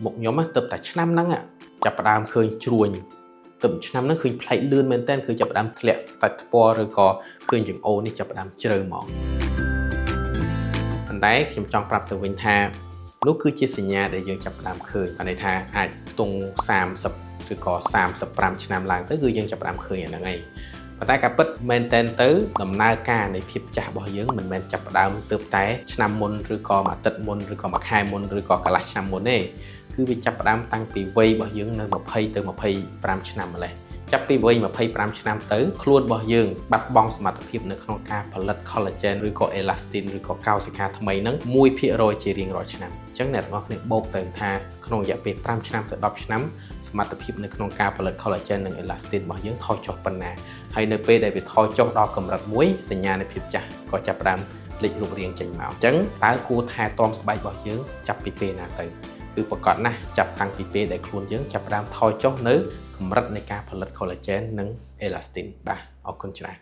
មុខខ្ញុំណាទៅតែឆ្នាំហ្នឹងចាប់ផ្ដើមឃើញជ្រួញទៅឆ្នាំហ្នឹងឃើញប្លែកលឿនមែនតើគឺចាប់ផ្ដើមធ្លាក់សាច់ថ្ពាល់ឬក៏ឃើញចង្អូរនេះចាប់ផ្ដើមជ្រៅមកប៉ុន្តែខ្ញុំចង់ប្រាប់ទៅវិញថានោះគឺជាសញ្ញាដែលយើងចាប់ផ្ដើមឃើញបានន័យថាអាចខ្ទង់30ឬក៏35ឆ្នាំឡើងទៅគឺយើងចាប់ផ្ដើមឃើញអាហ្នឹងឯងប៉ុន្តែការពិតមែនតែនទៅដំណើរការនៃភាពចាស់របស់យើងមិនមែនចាប់ផ្ដើមទើបតែឆ្នាំមុនឬក៏មួយអាទិត្យមុនឬក៏មួយខែមុនឬក៏កន្លះឆ្នាំមុនទេគឺវាចាប់ផ្ដើមតាំងពីវ័យរបស់យើងនៅ20ទៅ25ឆ្នាំម្លេះចាប់ពីវ័យ25ឆ្នាំទៅខ្លួនរបស់យើងបាត់បង់សមត្ថភាពនៅក្នុងការផលិត collagen ឬក៏ elastin ឬក៏កោសិកាថ្មីហ្នឹង1%ជារៀងរាល់ឆ្នាំអញ្ចឹងអ្នកទាំងអស់គ្នាបូកទៅថាក្នុងរយៈពេល5ឆ្នាំទៅ10ឆ្នាំសមត្ថភាពនៅក្នុងការផលិត collagen និង elastin របស់យើងថយចុះប៉ុណ្ណាហើយនៅពេលដែលវាថយចុះដល់កម្រិតមួយសញ្ញានៃភាពចាស់ក៏ចាប់ផ្ដើមលេចរូបរាងចេញមកអញ្ចឹងតើគួរថែទាំស្បែករបស់យើងចាប់ពីពេលណាទៅគឺប្រកាសណាស់ចាប់តាំងពីពេលដែលខ្លួនយើងចាប់ផ្ដើមថយចុះនៅកម្រិតនៃការផលិត collagen និង elastin បាទអរគុណច្រើន។